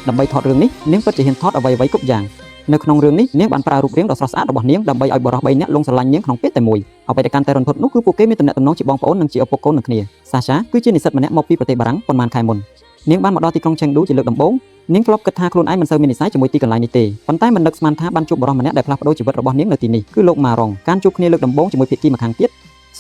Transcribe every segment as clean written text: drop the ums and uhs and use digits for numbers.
ដើម្បីថតរឿងនេះនាងពិតជាហ៊ានថតអ្វីៗគ្រប់យ៉ាងនៅក្នុងរឿងនេះនាងបានប្រើរូបរាងដ៏ស្រស់ស្អាតរបស់នាងដើម្បីឲ្យបុរស3នាក់លងស្រឡាញ់នាងក្នុងពេលតែមួយអ្វីដែលកាន់តែរន្ធត់នោះគឺពួកគេមានទំនាក់ទំនងជាបងប្អូននិងជាឪពុកកូននឹងគ្នាសាសាគឺជានិស្សិតម្នាក់មកពីប្រទេសបារាំងប៉ុន្មានខែមុននាងបានមកដល់ទីក្រុងឆេងឌូជាលើកដំបូងនាងធ្លាប់គិតថាខ្លួនឯងមិនសូវមាននិស្ស័យជាមួយទីកន្លែងនេះទេប៉ុន្តែមិននឹកស្មានថាបានជួបបុរសម្នាក់ដែលផ្លាស់ប្ដូរជីវិតរបស់នាងនៅទីនេះគឺលោកម៉ារ៉ុងការជួបគ្នាលើកដំបូងជាមួយភាគីម្ខាងទ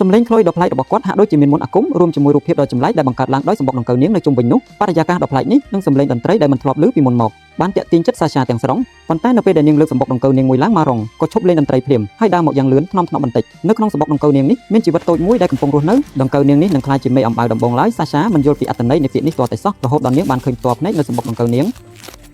ៀតសំឡេងខ្លុយដ៏ប្លែករបស់គាត់ហាក់ដូចជាមានមន្តអាគមរួមជាមួយរូបភាពដ៏ចម្លែកដែលបង្កើតឡើងដោយសម្បុកដង្កូវនាងនៅជុំវិញនោះបរិយាកាសដ៏ប្លែកនេះនិងសំឡេងតន្ត្រីដែលមិនធ្លាប់ឮពីមុនមកបានទាក់ទាញចិត្តសាសាទាំងស្រុងប៉ុន្តែនៅពេលដែលនាងលើកសម្បុកដង្កូវនាងមួយឡើងម៉ារ៉ុងក៏ឈប់លេងតន្ត្រីភ្លាមហើយដើរមកយ៉ាងលឿនថ្នមថ្នមបន្តិចនៅក្នុងសម្បុកដង្កូវនាងនេះមានជីវិតតូចមួយដែលកំពុងរស់នៅដង្កូវនាងនេះនឹងក្លាយជាមេអំបៅដំបូងឡើយសាសាមិនយល់ពីអត្ថន័យនៃពាក្យនេះទាល់តែសោះរហូតដល់នាងបានឃើញផ្ទាល់ភ្នែកនៅសម្បុកដង្កូវនាង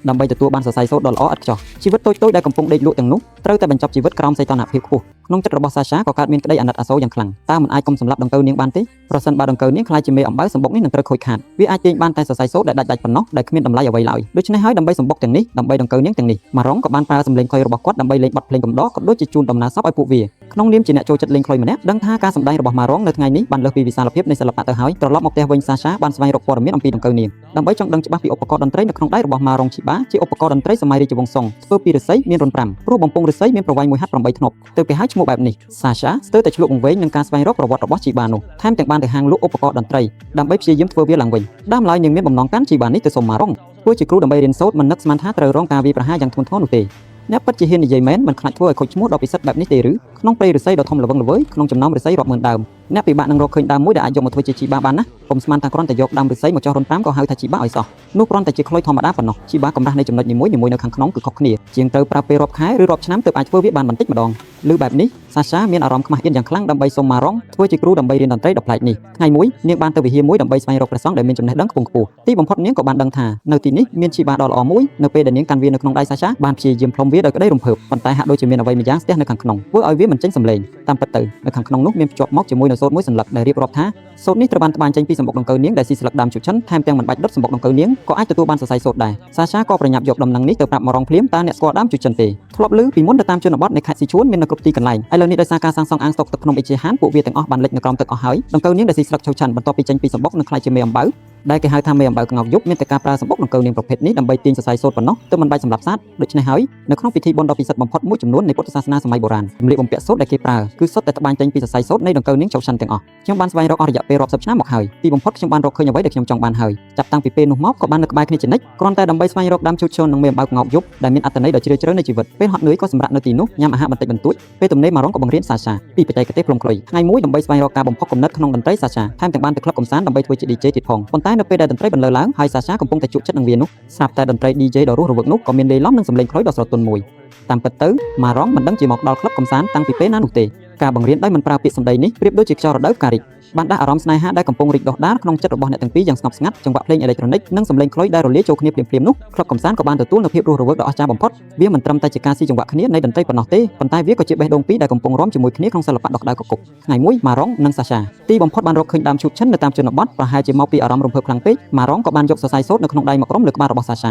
ដើម្បីទទួលបានសរសៃសូត្រដ៏ល្អឥតខ្ចោះជីវិតតូចៗដែលកំពុងដេកលក់ទាំងនោះត្រូវតែបញ្ចប់ជីវិតក្រោមសីតុណ្ហភាពខ្ពស់ក្នុងចិត្តរបស់សាសាក៏កើតមានក្តីអាណិតអាសូរយ៉ាងខ្លាំងតើមិនអាចកុំសម្លាប់ដង្កូវនាងបានទេប្រសិនបើដង្កូវនាងក្លាយជាមេអំបៅសម្បុកនេះនឹងត្រូវខូចខាតវាអាចទាញបានតែសរសៃសូត្រដែលដាច់ៗប៉ុណ្ណោះដែលគ្មានតម្លៃអ្វីឡើយដូច្នេះហើយដើម្បីសម្បុកទាំងនេះដើម្បីដង្កូវនាងទាំងនេះម៉ារ៉ុងក៏បានប្រើសម្លេងខ្លុយរបស់គាត់ដើម្បីលេងបទភ្លេងកំដរក៏ដូចជាជូនដំណើរសពឲ្យពួកវាក្នុងនាមជាអ្នកចូលចិត្តលេងខ្លុយម្នាក់ដឹងថាការសម្ដែងរបស់ម៉ារ៉ុងនៅថ្ងៃនេះបានលើសពីវិសាលភាពនៃសិល្បៈទៅហើយត្រឡប់មកផ្ទះវិញសាសាបានស្វែងរកព័ត៌មានអំពីដង្កូវនាងដើម្បីចង់ដឹងច្បាស់ពីឧបករណ៍តន្ត្រីនៅក្នុងដៃរបស់ម៉ារ៉ុងឈីបាជាឧបករណ៍តន្ត្រីសម័យរាជវង្សសុងធ្វើពីឫស្សីមានរន្ធ5ព្រោះបំពង់ឫស្សីមានប្រវែង1ហត្ថ8ធ្នប់ទើបគេហៅឈ្មោះបែបនេះសាសាស្ទើរតែឆ្លក់វង្វេងនឹងការស្វែងរកប្រវត្តិរបស់ជីបានោះថែមទាំងបានទៅហាងលក់ឧបករណ៍តន្ត្រីដើម្បីព្យាយាមធ្វើវាឡើងវិញដើមឡើយនាងមានបំណងកាន់ជីបានេះទៅសុំម៉ារ៉ុងធ្វើជាគ្រូដើម្បីរៀនសូត្រមិននឹកស្មានថាត្រូវរងការវាយប្រហារយ៉ាងធ្ងន់ធ្ងរនោះទេអ្នកពិតជាហ៊ាននិយាយមែនមិនខ្លាចធ្វើឲ្យខូចឈ្មោះដល់ពិសិដ្ឋបែបនេះទេឬក្នុងព្រៃឫស្សីដ៏ធំល្វឹងល្វើយក្នុងចំណោមឫស្សីរាប់ម៉ឺនដើមអ្នកពិបាកនឹងរកឃើញដើមមួយដែលអាចយកមកធ្វើជាជីបាបានណាកុំស្មានថាគ្រាន់តែយកដើមឫស្សីមកចោះរន្ធ5ក៏ហៅថាជីបាឲ្យសោះនោះគ្រាន់តែជាខ្លុយធម្មតាប៉ុណ្ណោះជីបាកម្រាស់នៃចំណុចនីមួយៗនៅខាងក្នុងគឺខុសគ្នាជាងត្រូវប្រើពេលរាប់ខែឬរាប់ឆ្នាំទើបអាចធ្វើវាបានបន្តិចម្ដងឬបែបនេះសាសាមានអារម្មណ៍ខ្មាស់អៀនយ៉ាងខ្លាំងដើម្បីសុំម៉ារ៉ុងធ្វើជាគ្រូដើម្បីរៀនតន្ត្រីដ៏ប្លែកនេះថ្ងៃមួយនាងបានទៅវិហារមួយដើម្បីស្វែងរកព្រះសង្ឃដែលមានចំណេះដឹងខ្ពង់ខ្ពស់ទីបំផុតនាងក៏បានដឹងថានៅទីនេះមានជីបាដ៏ល្អមួយនៅពេលដែលនាងកាន់វានៅក្នុងដៃសាសាបានព្យាយាមផ្លុំវាដោយក្តីរំភើបប៉ុន្តែហាក់ដូចជាមានអ្វីម្យ៉ាងស្ទះនៅខាងក្នុងធ្វើឲ្យវាមិនចេញសំឡេងតាមពិតទៅនៅខាងក្នុងនោះមានភ្ជាប់មកជាមួយនូវសូត្រមួយសន្លឹកដែលរៀបរាប់ថាសូត្រនេះត្រូវបានត្បាញចេញពីសម្បុកដង្កូវនាងដែលស៊ីស្លឹកដើមឈូឆិនថែមទាំងមិនបាច់ដុតសម្បុកដង្កូវនាងក៏អាចទទួលបានសរសៃសូត្រដែរសាសាក៏ប្រញាប់យកដំណឹងនេះទៅប្រាប់ម៉ារ៉ុងភ្លាមតើអ្នកស្គាល់ដើមឈូឆិនទេធ្លាប់ឮពីមុនទៅតាមជនបទនៃខេត្តស៊ីឈួនមាននៅគ្រប់ទីកន្លែងឥឡូវនេះដោយសារការសាងសង់អាងស្តុកទឹកភ្នំអេជាហានពួកវាទាំងអស់បានលិចនៅក្រោមទឹកអស់ហើយដង្កូវនាងដែលស៊ីស្លឹកឈូឆិនបន្ទាប់ពីចេញពីសម្បុកនឹងក្លាយជាមេអំបៅដែលគេហៅថាមេអំបៅក្ងោកយប់មានតែការប្រើសម្បុកដង្កូវនាងប្រភេទនេះដើម្បីទាញសរសៃសូត្រប៉ុណ្ណោះទើបមិនបាច់សម្លាប់សត្វដូច្នេះហើយនៅក្នុងពិធីបុណ្យដ៏ពិសិដ្ឋបំផុតមួយចំនួននៃពុទ្ធសាសនាសម័យបុរាណសម្លៀកបំពាក់សូត្រដែលគេប្រើគឺសុទ្ធតែត្បាញចេញពីសរសៃសូត្រនៃដង្កូវនាងចៅឆាន់ទាំងអស់ខ្ញុំបានស្វែងរកអស់រយៈពេលរាប់សិបឆ្នាំមកហើយទីបំផុតខ្ញុំបានរកឃើញអ្វីដែលខ្ញុំចង់បានហើយចាប់តាំងពីពេលនោះមកក៏បាននៅក្បែរគ្នាជានិច្ចគ្រាន់តែដើម្បីស្វែងរកដើមឈូឈននិងមេអំបៅក្ងោកយប់ដែលមានអត្ថន័យដ៏ជ្រាលជ្រៅនៃជីវិតពេលហត់នឿយក៏សម្រាកនៅទីនោះញ៉ាំអាហារបន្តិចបន្តួចពេលទំនេរម៉ារ៉ុងក៏បង្រៀនសាសាពីបច្ចេកទេសផ្លុំខ្លុយថ្ងៃមួយដើម្បីស្វែងរកការបំផុសគំនិតក្នុងតន្ត្រីសាសាថែមទាំងបានទៅក្លឹបកម្សាន្តដើម្បីធ្វើជា DJ ទៀតផងប៉ុន្តែនៅពេលដែលតន្ត្រីបន្លឺឡើងហើយសាសាកំពុងតែជក់ចិត្តនឹងវានោះស្រាប់តែតន្ត្រី DJ ដ៏រស់រវើកនោះក៏មានលាយឡំនឹងសំឡេងខ្លុយដ៏ស្រទន់មួយតាមពិតទៅម៉ារ៉ុងមិនដឹងជាមកដល់ក្លឹបកម្សាន្តតាំងពីពេលណានោះទេការបង្រៀនដោយមិនប្រើពាក្យសម្ដីនេះប្រៀបដូចជាខ្យល់រដូវផ្ការីកបានដាស់អារម្មណ៍ស្នេហាដែលកំពុងរីកដុះដាលក្នុងចិត្តរបស់អ្នកទាំងពីរយ៉ាងស្ងប់ស្ងាត់ចង្វាក់ភ្លេងអេឡិចត្រូនិកនិងសំឡេងខ្លុយដែលរលាយចូលគ្នាភ្លាមៗនោះក្លឹបកម្សាន្តក៏បានទទួលនូវភាពរស់រវើកដ៏អស្ចារ្យបំផុតវាមិនត្រឹមតែជាការស៊ីចង្វាក់គ្នានៃតន្ត្រីប៉ុណ្ណោះទេប៉ុន្តែវាក៏ជាបេះដូងពីរដែលកំពុងរាំជាមួយគ្នាក្នុងសិល្បៈដ៏ក្តៅគគុកថ្ងៃមួយម៉ារ៉ុងនិងសាសាទីបំផុតបានរកឃើញដើមឈូកឈិននៅតាមជនបទប្រហែលជាមកពីអារម្មណ៍រំភើបខ្លាំងពេកម៉ារ៉ុងក៏បានយកសរសៃសូត្រនៅក្នុងដៃមកក្រុមលើក្បាលរបស់សាស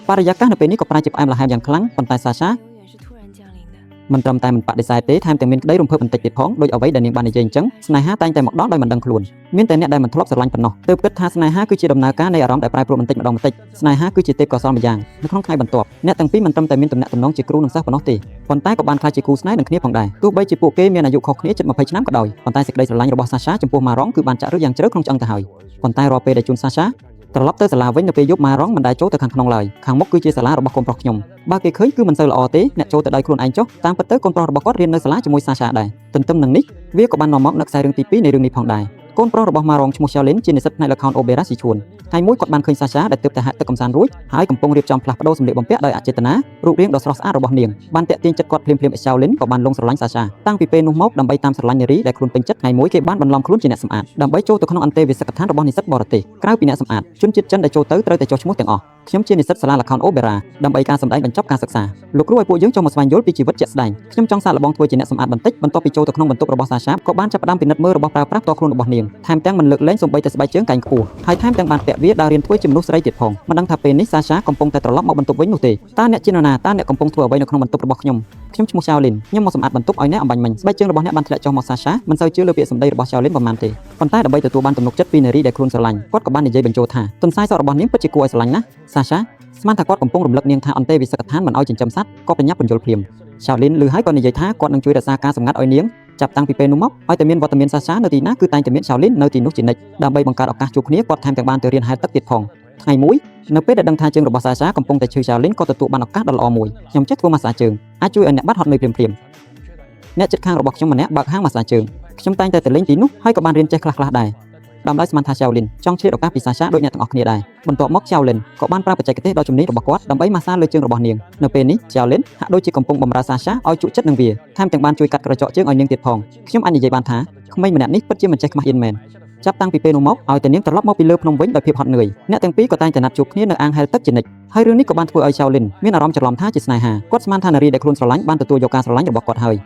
ាបរិយាកាសនៅពេលនេះក៏ប្រែជាផ្អែមល្ហែមយ៉ាងខ្លាំងប៉ុន្តែសាសា 永远是突然降临的。 មិនត្រឹមតែមិនបដិសេធទេថែមទាំងមានក្តីរំភើបបន្តិចទៀតផងដោយអ្វីដែលនាងបាននិយាយអញ្ចឹងស្នេហាតែងតែមកដល់ដោយមិនដឹងខ្លួនមានតែអ្នកដែលមិនធ្លាប់ស្រឡាញ់ប៉ុណ្ណោះទើបគិតថាស្នេហាគឺជាដំណើរការនៃអារម្មណ៍ដែលប្រែប្រួលបន្តិចម្ដងបន្តិចស្នេហាគឺជាទេពកោសល្យម្យ៉ាងនៅក្នុងថ្ងៃបន្ទាប់អ្នកទាំងពីរមិនត្រឹមតែមានទំនាក់ទំនងជាគ្រូនិងសិស្សប៉ុណ្ណោះទេប៉ុន្តែក៏បានក្លាយជាគូស្នេហ៍នឹងគ្នាផងដែរទោះបីជាពួកគេមានអាយុខុសគ្នាជិត20ឆ្នាំក៏ដោយប៉ុន្តែសេចក្តីស្រឡាញ់របស់សាសាចំពោះម៉ារ៉ុងគឺបានចាក់ឫសយ៉ាងជ្រៅក្នុងឆ្អឹងទៅហើយប៉ុន្តែរាល់ពេលដែលជួនសាសាត្រឡប់ទៅសាលាវិញនៅពេលយប់ម៉ារ៉ុងមិនដែលចូលទៅខាងក្នុងឡើយខាងមុខគឺជាសាលារបស់កូនប្រុសខ្ញុំបើគេឃើញគឺមិនសូវល្អទេអ្នកចូលទៅដោយខ្លួនឯងចុះតាមពិតទៅកូនប្រុសរបស់គាត់រៀននៅសាលាជាមួយសាសាដែរទន្ទឹមនឹងនេះវាក៏បាននាំមកនូវខ្សែរឿងទី2នៃរឿងនេះផងដែរកូនប្រុសរបស់ម៉ារ៉ុងឈ្មោះ Shaolin ជានិស្សិតផ្នែកល្ខោនអូបេរ៉ាស៊ីឈួនថ្ងៃមួយគាត់បានឃើញសាសាដែលទើបតែហាក់ទឹកកំសាន្តរួចហើយកំពុងរៀបចំផ្លាស់ប្ដូរសម្លៀកបំពាក់ដោយអចេតនារូបរាងដ៏ស្រស់ស្អាតរបស់នាងបានទាក់ទាញចិត្តគាត់ភ្លាមៗ Shaolin ក៏បានលងស្រឡាញ់សាសាតាំងពីពេលនោះមកដើម្បីតាមស្រឡាញ់នារីដែលខ្លួនពេញចិត្តថ្ងៃមួយគេបានបន្លំខ្លួនជាអ្នកសម្អាតដើម្បីចូលទៅក្នុងអន្តេវាសិកដ្ឋានរបស់និស្សិតបរទេសក្រៅពីអ្នកសម្អាតជនជាតិចិនដែលចូលទៅត្រូវតែចុះឈ្មោះទាំងអស់ខ្ញុំជានិស្សិតសាលាល្ខោនអូបេរ៉ាដើម្បីការសម្ដែងបញ្ចប់ការសិក្សាលោកគ្រូឲ្យពួកយើងចូលមកស្វែងយល់ពីជីវិតជាក់ស្ដែងខ្ញុំចង់សាកល្បងធ្វើជាអ្នកសម្អាតបន្តិចបន្ទាប់ពីចូលទៅក្នុងបន្ទប់របស់សាសាក៏បានចាប់ផ្ដើមពិនិត្យមើលរបស់ប្រើប្រាស់ផ្ទាល់ខ្លួនរបស់នាងថែមទាំងមិនលើកលែងសូម្បីតែស្បែកជើងកែងខ្ពស់ហើយថែមទាំងបានពាក់វាដើររៀនធ្វើជាមនុស្សស្រីទៀតផងមិនដឹងថាពេលនេះសាសាកំពុងតែត្រឡប់មកបន្ទប់វិញនោះទេតើអ្នកជានរណាតើអ្នកកំពុងធ្វើអ្វីនៅក្នុងបន្ទប់របស់ខ្ញុំខ្ញុំឈ្មោះឆៅលីនខ្ញុំមកសម្អាតបន្ទប់ឲ្យអ្នកអំបញ្ញមិញស្បែកជើងរបស់អ្នកបានធ្លាក់ចុះមកសាសាមិនសូវជឿលើពាក្យសម្ដីរបស់ឆៅលីនប៉ុន្មានទេប៉ុន្តែដើម្បីទទួលបានទំនុកចិត្តពីនារីដែលខ្លួនស្រឡាញ់គាត់ក៏បាននិយាយបញ្ចូលថាទន្សាយសក់របស់នាងពិតជាគួរឲ្យស្រឡាញ់ណាស់ សាសាស្មានថាគាត់កំពុងរំលឹកនាងថាអន្តេវិសកដ្ឋានមិនឲ្យចិញ្ចឹមសត្វក៏ប្រញាប់ពន្យល់ភ្លាមឆៅលីនឮហើយក៏និយាយថាគាត់នឹងជួយរក្សាការសម្ងាត់ឲ្យនាងចាប់តាំងពីពេលនោះមកឲ្យតែមានវត្តមានសាសានៅទីណាគឺតែងតែមានឆៅលីននៅទីនោះជានិច្ចដើម្បីបង្កើតឱកាសជួបគ្នាគាត់ថែមទាំងបានទៅរៀនហែលទឹកទៀតផងថ្ងៃមួយនៅពេលដែលដឹងថាជើងរបស់សាសាកំពុងតែឈឺឆៅលីនក៏ទទួលបានឱកាសដ៏ល្អមួយខ្ញុំចេះធ្វើម៉ាស្សាជើងអាចជួយឲ្យអ្នកបាត់ហត់នឿយភ្លាមៗអ្នកជិតខាងរបស់ខ្ញុំម្នាក់បើកហាងម៉ាស្សាជើងខ្ញុំតែងតែទៅលេងទីនោះហើយក៏បានរៀនចេះខ្លះៗដែរដើមឡើយស្មានថាឆៅលីនចង់ឆ្លៀតឱកាសពីសាសាដូចអ្នកទាំងអស់គ្នាដែរបន្ទាប់មកឆៅលីនក៏បានប្រើបច្ចេកទេសដ៏ជំនាញរបស់គាត់ដើម្បីម៉ាស្សាលើជើងរបស់នាងនៅពេលនេះឆៅលីនហាក់ដូចជាកំពុងបម្រើសាសាឲ្យជក់ចិត្តនឹងវាថែមទាំងបានជួយកាត់ក្រចកជើងឲ្យនាងទៀតផងខ្ញុំអាចនិយាយបានថាក្មេងម្នាក់នេះពិតជាមិនចេះខ្មាស់អៀនមែនចាប់តាំងពីពេលនោះមកឲ្យតែនាងត្រឡប់មកពីលើភ្នំវិញដោយភាពហត់នឿយអ្នកទាំងពីរក៏តែងតែណាត់ជួបគ្នានៅអាងហែលទឹកជានិច្ចហើយរឿងនេះក៏បានធ្វើឲ្យឆៅលីនមានអារម្មណ៍ច្រឡំថាជាស្នេហាគាត់ស្មានថានារីដែលខ្លួនស្រឡាញ់បានទទួលយកការស្រឡាញ់របស់គាត់ហើ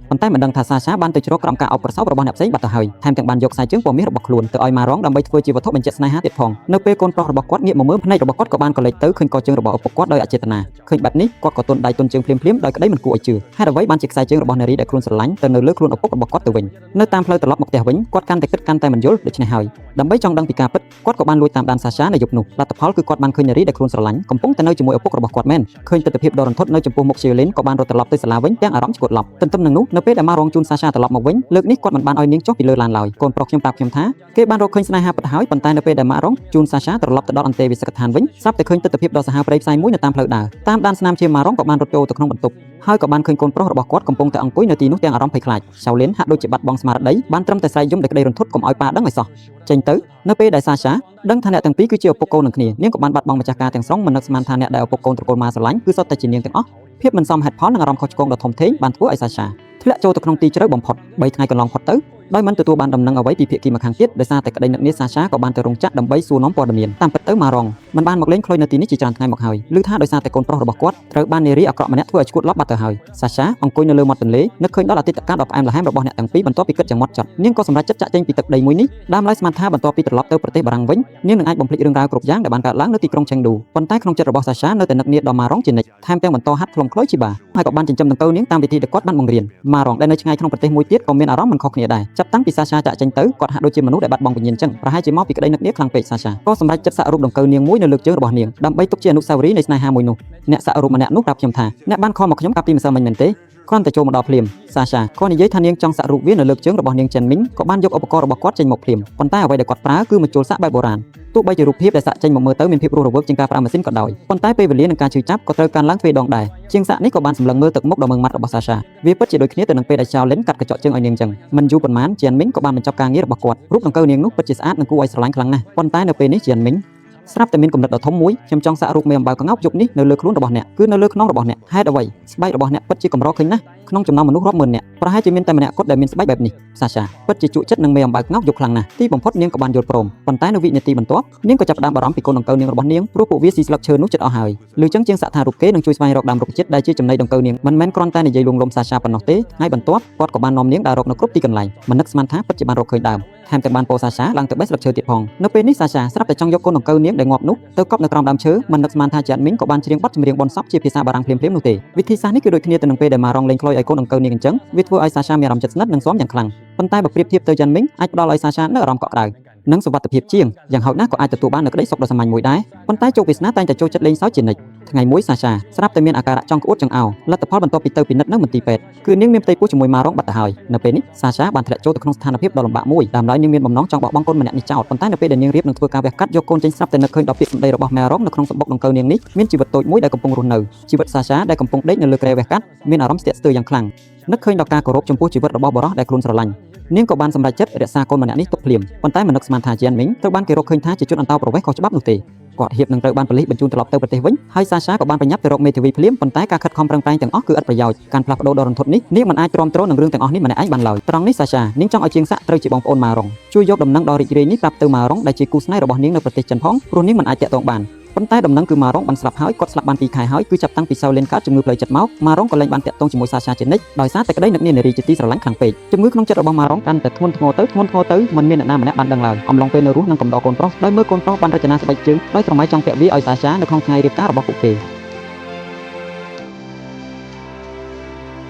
យប៉ុន្តែមិនដឹងថាសាសាបានទៅជ្រកក្រោមការអោបប្រសពរបស់អ្នកផ្សេងបាត់ទៅហើយថែមទាំងបានយកខ្សែជើងពណ៌មាសរបស់ខ្លួនទៅឲ្យម៉ារ៉ុងដើម្បីធ្វើជាវត្ថុបញ្ជាក់ស្នេហាទៀតផងនៅពេលកូនប្រុសរបស់គាត់ងាកមកមើលភ្នែករបស់គាត់ក៏បានកលេចទៅឃើញកជើងរបស់ឪពុកគាត់ដោយអចេតនាឃើញបែបនេះគាត់ក៏ទន់ដៃទន់ជើងភ្លាមៗដោយក្តីមិនគួរឲ្យជឿហេតុអ្វីបានជាខ្សែជើងរបស់នារីដែលខ្លួនស្រឡាញ់ទៅនៅលើខ្លួនឪពុករបស់គាត់ទៅវិញនៅតាមផ្លូវត្រឡប់មកផ្ទះវិញគាត់កាន់តែគិតកាន់តែមិនយល់ដូច្នេះហើយដើម្បីចង់ដឹងពីការពិតគាត់ក៏បានលួចតាមដានសាសានៅយប់នោះលទ្ធផលគឺគាត់បានឃើញនារីដែលខ្លួនស្រឡាញ់កំពុងតែនៅជាមួយឪពុករបស់គាត់មែនឃើញទិដ្ឋភាពដ៏រន្ធត់នៅចំពោះមុខជេលីនក៏បានរត់ត្រឡប់ទៅសាលាវិញទាំងអារម្មណ៍ឆ្កួតឡប់ទន្ទឹមនឹងនោះនៅពេលដែលម៉ារងជូនសាសាត្រឡប់មកវិញលើកនេះគាត់មិនបានឲ្យនាងចុះពីលើឡានឡើយកូនប្រុសខ្ញុំប្រាប់ខ្ញុំថាគេបានរកឃើញស្នេហាពិតហើយប៉ុន្តែនៅពេលដែលម៉ារងជូនសាសាត្រឡប់ទៅដល់អន្តេវិសកដ្ឋានវិញស្រាប់តែឃើញទិដ្ឋភាពដ៏សាហាវព្រៃផ្សៃមួយនៅតាមផ្លូវដើរតាមដានស្នាមជាម៉ារងក៏បានរត់ចូលទៅក្នុងបន្ទប់ហើយក៏បានឃើញកូនប្រុសរបស់គាត់កំពុងតែអង្គុយនៅទីនោះទាំងអារម្មណ៍ភ័យខ្លាចឆៅលៀនហាក់ដូចជាបាត់បង់ស្មារតីបានត្រឹមតែស្រែកយំដោយក្តីរន្ធត់កុំឲ្យប៉ាដឹងឲ្យសោះចេញទៅនៅពេលដែលសាសាដឹងថាអ្នកទាំងពីរគឺជាឪពុកកូននឹងគ្នានាងក៏បានបាត់បង់ម្ចាស់ការទាំងស្រុងមិននឹកស្មានថាអ្នកដែលឪពុកកូនត្រកូលម៉ាស្រឡាញ់គឺសុទ្ធតែជានាងទាំងអស់ភាពមិនសមហេតុផលនិងអារម្មណ៍ខុសឆ្គងដ៏ធំធេងបានធ្វើឲ្យសាសាធ្លាក់ចូលទៅក្នុងទីជ្រៅបំផុត3ថ្ងៃកន្លងផុតទៅដោយមិនទទួលបានដំណឹងអ្វីពីភាគីម្ខាងទៀតដោយសារតែក្តីនឹកនាសាសាក៏បានទៅរោងចក្រដើម្បីសួរនាំព័ត៌មានតាមពិតទៅម៉ារ៉ុងមិនបានមកលេងខ្លុយនៅទីនេះជាច្រើនថ្ងៃមកហើយឮថាដោយសារតែកូនប្រុសរបស់គាត់ត្រូវបាននារីអាក្រក់ម្នាក់ធ្វើឲ្យឈួតឡប់បាត់ទៅហើយសាសាអង្គុយនៅលើមាត់ទន្លេនឹកឃើញដល់អតីតកាលដ៏ផ្អែមល្ហែមរបស់អ្នកទាំងពីរបន្ទាប់ពីគិតយ៉ាងម៉ត់ចត់នាងក៏សម្រេចចិត្តចាក់ចេញពីទឹកដីមួយនេះដើមឡើយស្មានថាបន្ទាប់ពីត្រឡប់ទៅប្រទេសបារាំងវិញនាងនឹងអាចបំភ្លេចរឿងរ៉ាវគ្រប់យ៉ាងដែលបានកើតឡើងនៅទីក្រុងឆេងឌូប៉ុន្តែក្នុងចិត្តរបស់សាសានៅតែនឹកនាដល់ម៉ារ៉ុងជានិច្ចថែមទាំងបន្តហាត់ផ្លុំខ្លុយជីបាហើយក៏បានចិញ្ចឹមដង្កូវនាងតាមវិធីដែលគាត់បានបង្រៀនម៉ារ៉ុងដែលនៅឆ្ងាយក្នុងប្រទេសមួយទៀតក៏មានអារម្មណ៍មិនខុសគ្នាដែរចាប់តាំងពីសាសាចាក់ចេញទៅគាត់ហាក់ដូចជាមនុស្សដែលបាត់បង់វិញ្ញាណចឹងប្រហែលជាមកពីក្តីនឹកនាខ្លាំងពេកសាសាក៏សម្រេចចិត្តសាក់រូបដង្កូវនាងមួយនៅលើជើងរបស់នាងដើម្បីទុកជាអនុស្សាវរីយ៍នៃស្នេហាមួយនោះអ្នកសាក់រូបម្នាក់នោះប្រាប់ខ្ញុំថាអ្នកបានខលមកខ្ញុំកាលពីម្សិលមិញមែនទេគ្រាន់តែចូលមកដល់ភ្លាមសាសាក៏និយាយថានាងចង់សាក់រូបវានៅលើជើងរបស់នាងចិនមីងក៏បានយកឧបករណ៍របស់គាត់ចេញមកភ្លាមប៉ុន្តែអ្វីដែលគាត់ប្រើគឺម្ជុលសាក់បែបបុរាណទោះបីជារូបភាពដែលសាក់ចេញមកមើលទៅមានភាពរស់រវើកជាងការប្រើម៉ាស៊ីនក៏ដោយប៉ុន្តែពេលវេលានិងការឈឺចាប់ក៏ត្រូវកើនឡើងទ្វេដងដែរជាងសាក់នេះក៏បានសម្លឹងមើលទឹកមុខដ៏ម៉ឺងម៉ាត់របស់សាសាវាពិតជាដូចគ្នាទៅនឹងពេលដែលចៅលិនកាត់កញ្ចក់ជើងឲ្យនាងចឹងមិនយូរប៉ុន្មានជានមីងក៏បានបញ្ចប់ការងាររបស់គាត់រូបដង្កូវនាងនោះពិតជាស្អាតនិងគួរឲ្យស្រឡាញ់ខ្លាំងណាស់ប៉ុន្តែនៅពេលនេះជានមីងស្រាប់តែមានគំនិតដ៏ធំមួយខ្ញុំចង់សាក់រូបមេអំបៅក្ងោកយប់នេះនៅលើខ្លួនរបស់អ្នកគឺនៅលើខ្នងរបស់អ្នកហេតុអ្វីស្បែករបស់អ្នកពិតជាកម្រឃើញណាស់ក្នុងចំណោមមនុស្សរាប់ម៉ឺននាក់ប្រហែលជាមានតែម្នាក់គត់ដែលមានស្បែកបែបនេះសាសាពិតជាជក់ចិត្តនឹងមេអំបៅក្ងោកយប់ខ្លាំងណាស់ទីបំផុតនាងក៏បានយល់ព្រមប៉ុន្តែនៅវិនាទីបន្ទាប់នាងក៏ចាប់ផ្ដើមបារម្ភពីកូនដង្កូវនាងរបស់នាងព្រោះពួកវាស៊ីស្លឹកឈើនោះចិត្តអស់ហើយឬចឹងជាងសាក់ថារូបគេនឹងជួយស្វែងរកដើមរុក្ខជាតិដែលជាចំណីដង្កូវនាងមិនមែនគ្រាន់តែនិយាយលួងលោមសាសាប៉ុណ្ណោះទេថ្ងៃបន្ទាប់គាត់ក៏បាននាំនាងដើររកនៅគ្រប់ទីកន្លែងមិននឹកស្មានថាពិតជាបានរកឃើញដើមថែមទាំងបានពោសាសាឡើងទៅបេះស្លឹកឈើទៀតផងនៅពេលនេះសាសាស្រាប់តែចង់យកកូនដង្កូវនាងដែលងាប់នោះទៅកប់នៅក្រោមដើមឈើមិននឹកស្មានថាចាត់មីងក៏បានច្រៀងបទចម្រៀងបុណ្យសពជាភាសាបារាំងភ្លាមៗនោះទេវិធីសាស្ត្រនេះគឺដូចគ្នាទៅនឹងពេលដែលម៉ារ៉ុងលេងខ្លុយឲ្យកូនដង្កូវនាងអញ្ចឹងវាធ្វើឲ្យសាសាមានអារម្មណ៍ជិតស្និទ្ធនិងស៊ាំយ៉ាងខ្លាំងប៉ុន្តែបើប្រៀបធៀបទៅចាន់មីងអាចផ្ដល់ឲ្យសាសានូវអារម្មណ៍កក់ក្ដៅនិងសុវត្ថិភាពជាងយ៉ាងហោចណាស់ក៏អាចទទួលបាននូវក្តីសុខដ៏សាមញ្ញមួយដែរប៉ុន្តែជោគវាសនាតែងតែចូលចិត្តលេងសើចជានិច្ចថ្ងៃមួយសាសាស្រាប់តែមានអាការៈចង់ក្អួតចង្អោរលទ្ធផលបន្ទាប់ពីទៅពិនិត្យនៅមន្ទីរពេទ្យគឺនាងមានផ្ទៃពោះជាមួយម៉ារ៉ុងបាត់ទៅហើយនៅពេលនេះសាសាបានធ្លាក់ចូលទៅក្នុងស្ថានភាពដ៏លំបាកមួយដើមឡើយនាងមានបំណងចង់បោះបង់កូនម្នាក់នេះចោលប៉ុន្តែនៅពេលដែលនាងរៀបនឹងធ្វើការវះកាត់យកកូនចេញស្រាប់តែនឹកឃើញដល់ពាក្យសម្ដីរបស់ម៉ារ៉ុងនៅក្នុងសម្បុកដង្កូវនាងនេះមានជីវិតតូចមួយដែលកំពុងរស់នៅជីវិតសាសាដែលកំពុងដេកនៅលើគ្រែវះកាត់មានអារម្មណ៍ស្ទាក់ស្ទើរយ៉ាងខ្លាំងនឹកឃើញដល់ការគោរពចំពោះជីវិតរបស់បុរសដែលខ្លួនស្រឡាញ់នាងក៏បានសម្រេចចិត្តរក្សាកូនម្នាក់នេះទុកភ្លាមប៉ុន្តែមិននឹកស្មានថាជានមីងត្រូវបានគេរកឃើញថាជាជនអន្តោប្រវេសន៍ខុសច្បាប់នោះទេគាត់ហៀបនឹងត្រូវបានប៉ូលីសបញ្ជូនត្រឡប់ទៅប្រទេសវិញហើយសាសាក៏បានប្រញាប់ទៅរកមេធាវីភ្លាមប៉ុន្តែការខិតខំប្រឹងប្រែងទាំងអស់គឺឥតប្រយោជន៍ការផ្លាស់ប្ដូរដ៏រន្ធត់នេះនាងមិនអាចទ្រាំទ្រនឹងរឿងទាំងអស់នេះម្នាក់ឯងបានឡើយត្រង់នេះសាសានាងចង់ឲ្យជាងសាក់ត្រូវជាបងប្អូនម៉ារុងជួយយកដំណឹងដ៏រីករាយនេះប្រាប់ទៅម៉ារុងដែលជាគូស្នេហ៍របស់នាងនៅប្រទេសចិនផងព្រោះនាងមិនអាចទាក់ទងបានប៉ុន្តែដំណឹងគឺម៉ារុងបានស្លាប់ហើយគាត់ស្លាប់បាន2ខែហើយគឺចាប់តាំងពីសៅលេនកើតជំងឺផ្លូវចិត្តមកម៉ារុងក៏លែងបានទាក់ទងជាមួយសាសាជានិច្ចដោយសារតែក្តីនឹកនានារីជាទីស្រឡាញ់ខ្លាំងពេកជំងឺក្នុងចិត្តរបស់ម៉ារុងកាន់តែធ្ងន់ធ្ងរទៅធ្ងន់ធ្ងរទៅមិនមានអ្នកណាម្នាក់បានដឹងឡើយអំឡុងពេលនៅរស់នឹងកំដរកូនប្រុសដោយមើលកូនប្រុសបានរចនាស្បែកជើងដោយស្រមៃចង់ពាក់វាឲ្យសាសានៅក្នុងថ្ងៃរៀបការរបស់ពួកគេ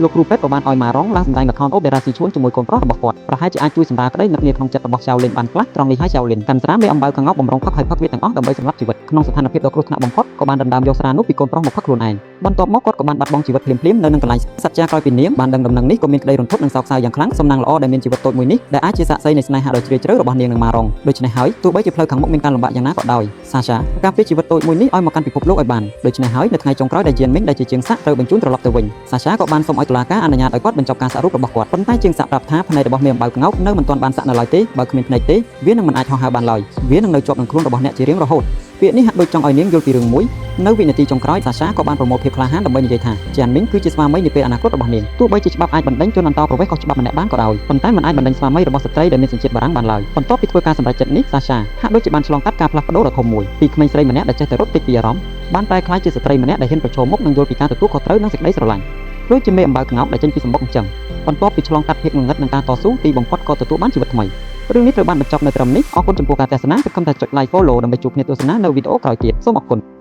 លោកគ្រូពេទ្យក៏បានឲ្យម៉ារ៉ុងឡើងសម្ដែងល្ខោនអូបេរ៉ាស៊ីឈួនជាមួយកូនប្រុសរបស់គាត់ប្រហែលជាអាចជួយសម្រាលក្តីនឹកនាក្នុងចិត្តរបស់ចៅលិនបានខ្លះត្រង់នេះហើយចៅលិនកាន់ស្រាមេអំបៅក្ងោកបំរុងផឹកហើយផឹកវាទាំងអស់ដើម្បីសម្លាប់ជីវិតក្នុងស្ថានភាពដ៏គ្រោះថ្នាក់បំផុតក៏បានដណ្ដើមយកស្រានោះពីកូនប្រុសមកផឹកខ្លួនឯងបន្ទាប់មកគាត់ក៏បានបាត់បង់ជីវិតភ្លាមៗនៅនឹងកន្លែងសត្វចាក្រោយពីនាងបានដឹងដំណឹងនេះក៏មានក្តីរន្ធត់និងសោកសៅយ៉ាងខ្លាំងសំណាងល្អដែលមានជីវិតតូចមួយនេះដែលអាចជាសាក្សីនៃស្នេហាដ៏ជ្រាលជ្រៅរបស់នាងនិងម៉ារ៉ុងដូច្នេះហើយទោះបីជាផ្លូវខាងមុខមានការលំបាកយ៉ាងណាក៏ដោយសាសាការពារជីវិតតូចមួយនេះឲ្យមកកាន់ពិភពលោកឲ្យបានដូច្នេះហើយនៅថ្ងៃចុងក្រោយដែលយានមីងដែលជាជាងសាក់ត្រូវបញ្ជូនត្រឡប់ទៅវិញសាសាក៏បានសូមឲ្យតុលាការអនុញ្ញាតឲ្យគាត់បញ្ចប់ការសាក់រូបរបស់គាត់ប៉ុន្តែជាងសាក់ប្រាប់ថាភ្នែករបស់មេអំបៅក្ងោកនៅមិនទាន់បានសាក់នៅឡើយទេបើគ្មានភ្នែកទេវានឹងមិនអាចហោះហើរបានឡើយវានឹងនៅជាប់នឹងខ្លួនរបស់អ្នកជារៀងរហូតពាក្យនេះហាក់ដូចចង់ឲ្យនាងយល់ពីរឿងមួយនៅវិនាទីចុងក្រោយសាសាក៏បានប្រមូលភាពក្លាហានដើម្បីនិយាយថាចានមីងគឺជាស្វាមីនាពេលអនាគតរបស់នាងទោះបីជាច្បាប់អាចបណ្ដេញជនអន្តោប្រវេសន៍ខុសច្បាប់ម្នាក់បានក៏ដោយប៉ុន្តែមិនអាចបណ្ដេញស្វាមីរបស់ស្ត្រីដែលមានសញ្ជាតិបារាំងបានឡើយបន្ទាប់ពីធ្វើការសម្រេចចិត្តនេះសាសាហាក់ដូចជាបានឆ្លងកាត់ការផ្លាស់ប្ដូរដ៏ធំមួយពីក្មេងស្រីម្នាក់ដែលចេះតែរត់គេចពីអារម្មណ៍បានប្រែក្លាយជាស្ត្រីម្នាក់ដែលហ៊ានប្រឈមមុខនិងយល់ពីការទទួលខុសត្រូវនិងសេចក្តីស្រឡាញ់ដូចជាមេអំបៅក្ងោកដែលចេញពីសម្បុកអញ្ចឹងបន្ទាប់ពីឆ្លងកាត់ភាពងងឹតនិងការតស៊ូទីបំផុតក៏ទទួលបានជីវិតថ្មីរឿងនេះត្រូវបានបញ្ចប់នៅត្រឹមនេះអរគុណចំពោះការទស្សនាសង្ឃឹមថាចុច like follow ដើម្បីជួបគ្នាទស្សនានៅវីដេអូក្រោយទៀតសូមអរគុណ។